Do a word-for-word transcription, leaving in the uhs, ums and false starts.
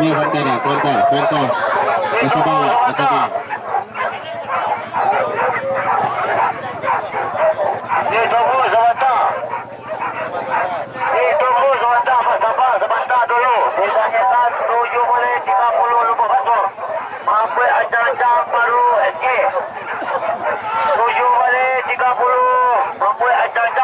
Sabanta, sabanta, sabanta. Basaba, basaba. Ditunggu sabanta. Ditunggu sabanta, basaba sabanta dulu. Ditanyakan tujuh baleh tiga puluh lumpuak basua. Mambuek ancang-ancang baru S K. Tujuh baleh tiga puluh. Mambuek ancang-ancang.